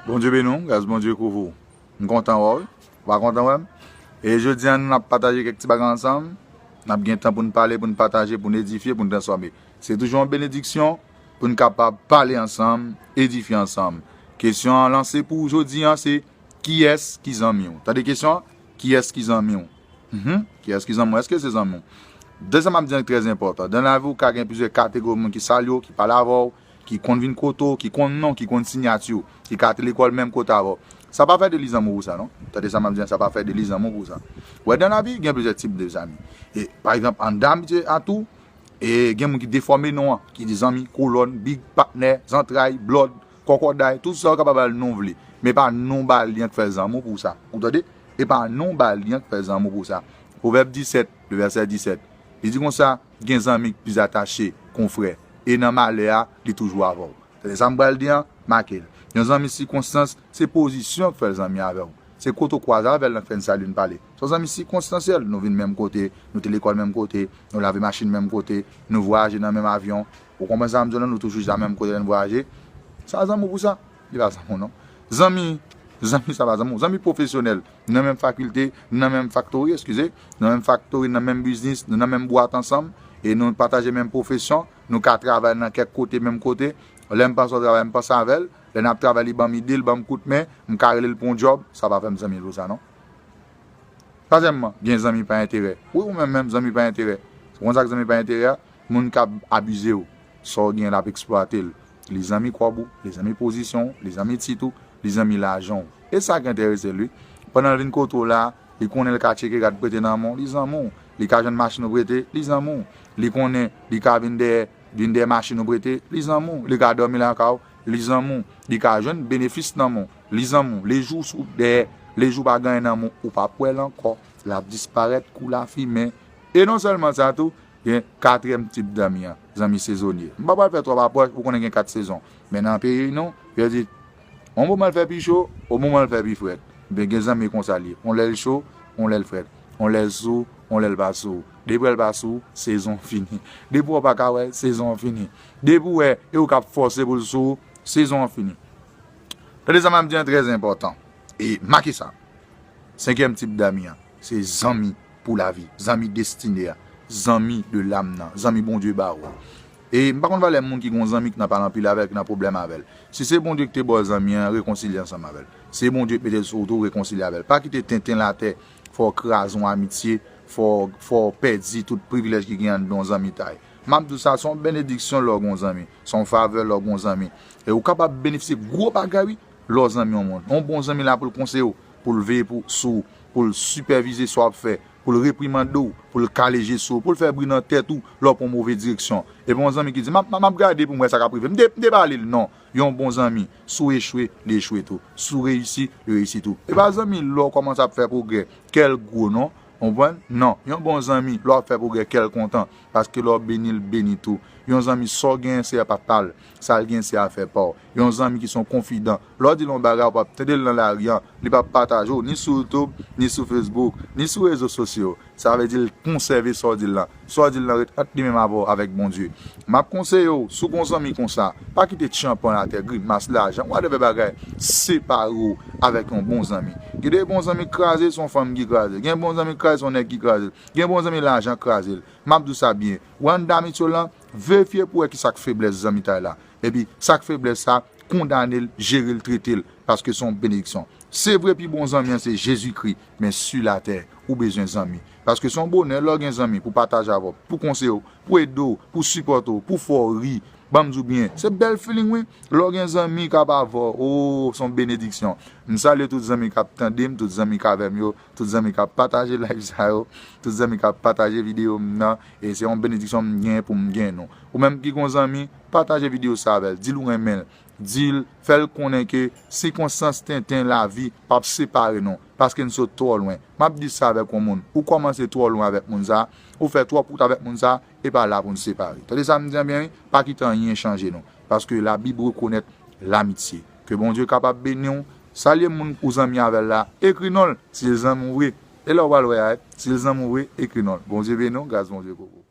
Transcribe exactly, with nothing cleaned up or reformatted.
Bondye beni w, gras Bondye kouvri w. M kontan wè w wi. Ou pa kontan wè m? E jodi a, nou ap pataje kèk ti bagay ansanm. N ap gen tan pou n pale, pou n pataje, pou n edifye, pou n transfòme. Se toujou yon benediksyon pou n kapab pale ansanm, edifye ansanm. Kesyon an lanse pou jodi a, se kiyès ki zanmi w? Tande kesyon an, kiyès ki zanmi w? Mhm. Kiyès ki zanmi w? Èske se zanmi w? Dezyèm m ap di an ki trè enpòtan. Dan lavi w ka gen plizyè kategori moun ki salye w, ki pale avè w, ki konn vin kote w, ki konn non w, ki konn siyati w, ki ka te lekòl menm kote avè w. Sa pa fè de li zanmi w pou sa non. Tande sa m ap di an, sa pa fè de li zanmi w pou sa. Wè, dan lavi gen plizyè tip de zanmi. E pa egzanp, anndan amitye a tou, e gen moun ki defòme non an, ki di zanmi, kolòn, big, patnè, zantray, blòd, kòkòday, tout sa ou kapab ba l non w vle. Men pa non w ba li an k fè zanmi w pou sa. Ou tande? E pa non w ba li an k fè zanmi w pou sa. Pwovèb disèt, le vèsè disèt, li di konsa, gen zanmi ki plis atache ke yon frè, e nan malè a, li toujou avè w. Tande sa m pral di an, make l. Yon zanmi sikonstans, se pozisyon k fè l zanmi avè w. Se kote w kwaze avè l nan k fè n salye n pale. Se yon zanmi sikonstansyèl, nou vin menm kote, nou te lekòl menm kote, nou lave machin menm kote, nou vwayaje nan menm avyon. Ou konprann sa m di w lan, nou toujou chita menm kote lè n vwayaje. Sa zanmi w pou sa? Li pa zanmi w non. Zanmi, zanmi sa pa zanmi w. Zanmi pwofesyonèl, nan menm fakilte, nan menm faktori, eskize, nan menm faktori, nan menm biznis, nou nan menm bwat ansanm, e nou pataje menm pwofesyon, nou ka travay nan kèk kote, menm kote. Lè m panse w travay, m panse avè l. Lè n ap travay, li ban m ide, li ban m kout men, m ka rele l pou yon djòb, sa pa fè m zanmi l pou sa non. Twazyèmman, gen zanmi pa enterè. Wi, ou menm menm, zanmi pa enterè. Ou konn sa k zanmi pa enterè a? Moun k ap abize w. Sa w gen, l ap eksplwate l. Li zanmi kòb ou, li zanmi pozisyon w, li zanmi tit ou, li zanmi lajan w. E sa k enterese l wi. Pandan l vin kote w la, li konnen l ka tcheke rad prete nan men w, li zanmi w. Li ka jwenn machin ou prete, li zanmi w. Li konnen li ka vin dèyè, vin dèyè machin ou prete, li zanmi w. Li ka dòmi lakay ou, li zanmi w. Li ka jwenn benefis nan men w, li zanmi w. Lejou sou dèyè, lejou pa gen anyen nan men w, ou p ap wè l ankò. L ap disparèt kou lafimen. E non sèlman sa tou, gen katriyèm tip zanmi an, zanmi sezonye. M pa pral fè twòp apwòch, ou konnen gen kat sezon. Men nan peyi nou, yo di, yon moman l fè pi cho, yon moman l fè pi frèt. Men gen zanmi konsa l ye. Yon lè l cho, yon lè l frèt. Yon lè l sou, yon lè l pa sou. Depi w wè l pa sou, sezon fini. Depi w pa ka wè l, sezon fini. Depi w wè, e ou k ap fòse pou l sou, sezon an fini. Tande sa m ap di an trè enpòtan. E make sa. Senkyèm tip zanmi an, se zanmi pou lavi, zanmi destine a, zanmi de lam nan, zanmi Bondye ba ou an. E m pa konn valè moun ki gen yon zanmi ki nan pale anpil avè l, ki nan pwoblèm avè l. Si se Bondye ki te ba w zanmi an, rekonsilye ansanm avè l. Se Bondye ki mete l sou wout ou, rekonsilye avè l. Pa kite tenten latè fè w kraze yon amitye, fè w, fè w pèdi tout privilèj ki gen anndan yon zanmitay. M ap di w sa, se yon benediksyon lè w gen yon zanmi. Se yon favè lè w gen yon zanmi. E ou kapab benefisye gwo bagay wi, lè w zanmi yon moun. Yon bon zanmi la pou l konseye w, pou l veye pou, sou ou, pou l sipèvize sa w ap fè, pou l reprimande w, pou l kale je sou ou, pou l fè bri nan tèt ou lè w pran move direksyon. Epi yon zanmi ki di, m ap, m ap gade pou m wè sa k ap rive. M te, m te pale l, non. Yon bon zanmi, si w echwe, li echwe tou. Si w reyisi, li reyisi tou. E pa zanmi lè w kòmanse ap fè pwogrè, kè l gwo, non. Ou konprann? Non. Yon bon zanmi, lè w ap fè pwogrè, kè l kontan. Paske lè w beni, l beni tou. Yon zanmi, sa w genyen, se pa pa l. Sa l genyen, se afè pa w. Yon zanmi ki se yon konfidan. Lè w di l yon bagay, ou p ap tande l nan lari an. Li p ap pataje w, ni sou YouTube, ni sou Facebook, ni sou rezo sosyo. Sa vle di l konsève sa w di l lan. Sa w di l lan ret ant li menm avè w, avèk Bondye. M ap konseye w, si w gen yon zanmi konsa, pa kite tchanpan latè, grimas, lajan, whatever bagay, separe w avèk yon bon zanmi. Gen de bon zanmi k kraze, se yon fanm ki kraze l. Gen bon zanmi k kraze, se yon nèg ki kraze l. Gen bon zanmi lajan k kraze l. M ap di w sa byen. Ou anndan amitye w lan, verifye pou wè ki sa k feblès zanmitay la. Epi, sa k feblès sa, kondane l, jere l, trete l, paske se yon benediksyon. Se vre, pi bon zanmi an se Jezikri, men si latè, ou bezwen zanmi. Paske se yon bonè lè w gen zanmi pou pataje avè w, pou konseye w, pou ede w, pou sipòte w, pou fè w ri. Ban m di w byen, se bèl feeling wi. Lè w gen zanmi k ap avè w, o, se yon benediksyon. M salye tout zanmi k ap tande m, tout zanmi k avè m yo, tout zanmi k ap pataje live sa yo, tout zanmi k ap pataje videyo m nan, e se yon benediksyon m genyen pou m gen nou. Ou menm ki gen yon zanmi, pataje videyo sa avè l, di l ou renmen l, di l, fè l konnen ke sikonstans tenten lavi p ap separe nou, paske n sot twò lwen. M ap di sa avèk yon moun, ou kòmanse twò lwen avèk moun sa, ou fè twòp wout avèk moun sa, e pa la pou n separe. Tande sa m di an byen wi, pa kite anyen chanje nou, paske Labib rekonèt lamitye. Ke Bondye kapab beni w, salye moun ou zanmi avè l la, ekri non l, si l zanmi w vre. E lè w pral wè a, si l zanmi w vre, ekri non l. Bondye beni w, gras Bondye kouvri w.